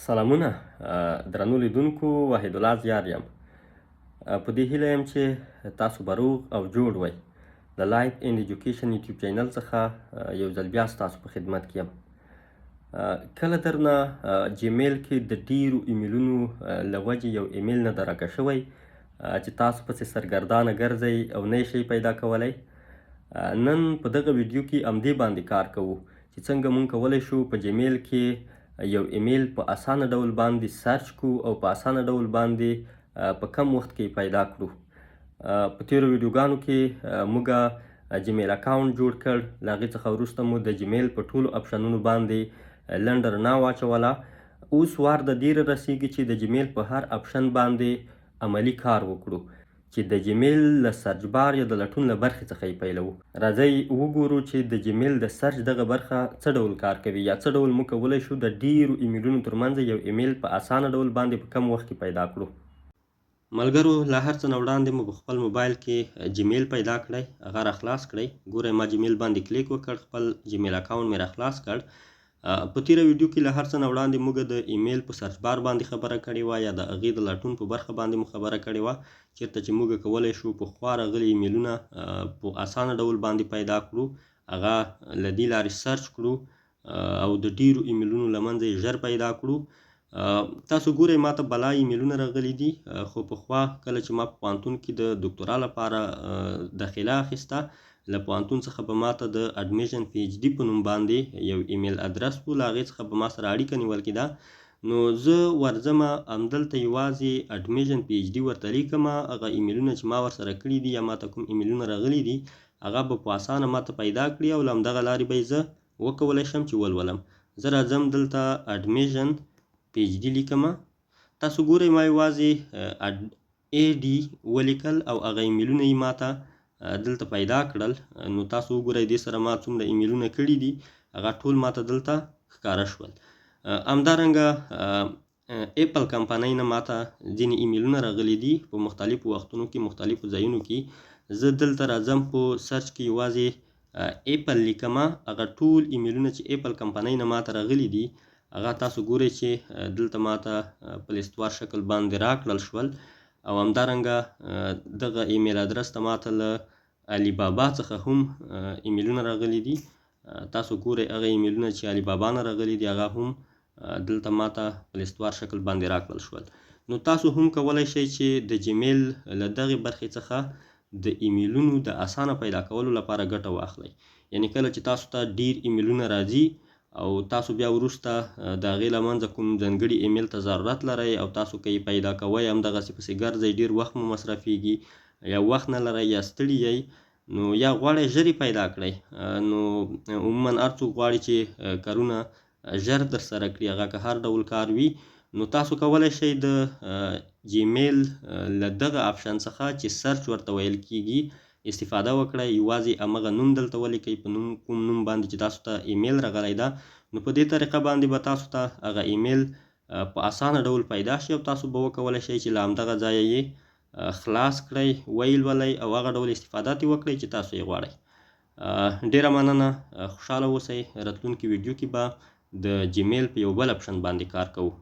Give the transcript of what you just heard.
سلامونه درنو لیدونکو، وحیدالله زیار یم. په دې هیله یم چې تاسو به روغ او جوړ وئ. د لایف اینډ ایجوکیشن یوټیوب چینل څخه یو ځل بیا ستاسو په خدمت کې یم. کله درنه جیمیل کې د ډیرو ایمیلونو له وجې یو ایمیل نه درکه شوی چې تاسو پسې سرګردانه ګرځئ او نه یې شئ پیدا کولی؟ نن په دغه ویډیو کې همدې باندې کار کوو چې څنګه مونږ کولی شو په جیمیل کې یو ایمیل په اسانه ډول باندې سرچ کو او په اسانه ډول باندې په کم وخت کې پیدا کړو. په تیرو ویډیوګانو کې موږ جیمیل اکاونټ جوړ کړ، له هغې څخه وروسته مو د جیمیل په ټولو اپشنونو باندې لنډه رڼا واچوله. اوس وار د دې رسیږي چې د جیمیل په هر اپشن باندې عملي کار وکړو، چې د جیمیل له سرچ بار یا د لټون له برخې څخه یې پیلوو. راځئ وګورو چې د جیمیل د سرچ دغه برخه څه ډول کار کوي یا څه ډول موږ کولی شو د ډیرو ایمیلونو ترمنځ یو ایمیل په اسانه ډول باندې په کم وخت کې پیدا کړو. ملګرو، له هر څه نه وړاندې مو په خپل موبایل کې جیمیل پیدا کړئ، هغه را خلاص کړئ. ګورئ، ما جیمیل باندې کلیک وکړ، خپل جیمیل اکاونټ مې را خلاص کړ. په تیره ویډیو کې له هر څه نه وړاندې موږ د ایمیل په سرچ بار باندې خبره کړې وه یا د هغې د لټون په برخه باندې مو خبره کړې وه، چېرته چې موږ کولی شو پخوا راغلي ایمیلونه په اسانه ډول باندې پیدا کړو، هغه له دې لارې سرچ کړو او د ډیرو ایمیلونو له منځه یې ژر پیدا کړو. تاسو ګورئ، ماته بلا ایمیلونه راغلي دي، خو پخوا کله چې ما په پوهنتون کې د دکتورا لپاره داخله اخیسته، له پوهنتون څخه به ماته د اډمیشن پی ایچ ډي په نوم باندې یو ایمیل ادرس و، له هغې څخه به ما سره اړیکه نیول کېده. نو زه ورځمه همدلته یوازې اډمیشن پی ایچ ډي ورته لیکم، هغه ایمیلونه چې ما ورسره کړي دي یا ماته کوم ایمیلونه راغلي دي هغه به په اسانه ماته پیدا کړي او له همدغه لارې به یې زه وکولی شم چې ولولم. زه راځم دلته اډمیشن پی ایچ ډي لیکم. تاسو ګورئ، ما یوازې ای ډي ولیکل او هغه ایمیلونه یې ماته دلته پیدا کړل. نو تاسو وګورئ، دې سره ما څومره ایمیلونه کړي دي هغه ټول ماته دلته ښکاره شول. همدارنګه اپل کمپنۍ نه ماته ځینې ایمیلونه راغلي دي په مختلفو وختونو کې، مختلفو ځایونو کې. زه دلته راځم، په سرچ کې یوازې اپل لیکم، هغه ټول ایمیلونه چې اپل کمپنۍ نه ماته راغلي دي هغه تاسو ګورئ چې دلته ماته په لیستوار شکل باندې راکړل شول. او همدارنګه دغه ایمیل ادرس ته ماته له علي بابا څخه هم ایمیلونه راغلي دي. تاسو ګورئ، هغه ایمیلونه چې علي بابا نه راغلي دي هغه هم دلته ماته په لیستوار شکل باندې راکړل شول. نو تاسو هم کولی شئ چې د جیمیل له دغې برخې څخه د ایمیلونو د اسانه پیدا کولو لپاره ګټه واخلئ. یعنی کله چې تاسو ته ډیر ایمیلونه راځي او تاسو بیا وروسته د هغې له منځه کوم ځانګړي ایمیل ته ضرورت لرئ او تاسو که یې پیدا کوئ همدغسې پسې ګرځئ، ډیر وخت مو مصرفیږي یا وخت نه لرئ یا ستړي یئ، نو یا غواړئ ژر یې پیدا کړئ. نو عموما هر څوک غواړي چې کارونه ژر ترسره کړي، هغه که هر ډول کار وي. نو تاسو کولی شئ د جیمیل له دغه اپشن څخه چې سرچ ورته ویل کیږي استفاده وکړئ. یوازې همغه نوم دلته ولیکئ په نوم کوم نوم باندې چې تاسو ته ایمیل راغلی ده، نو په دې طریقه باندې به تاسو ته هغه ایمیل په اسانه ډول پیدا شي او تاسو به وکولی شئ چې له همدغه ځایه یې خلاص کړئ، ویې لولئ او هغه ډول استفاده ترې وکړئ چې تاسو یې غواړئ. ډیره مننه، خوشحاله اوسئ. راتلونکي ویډیو کې به د جیمیل په یو بل اپشن باندې کار کوو.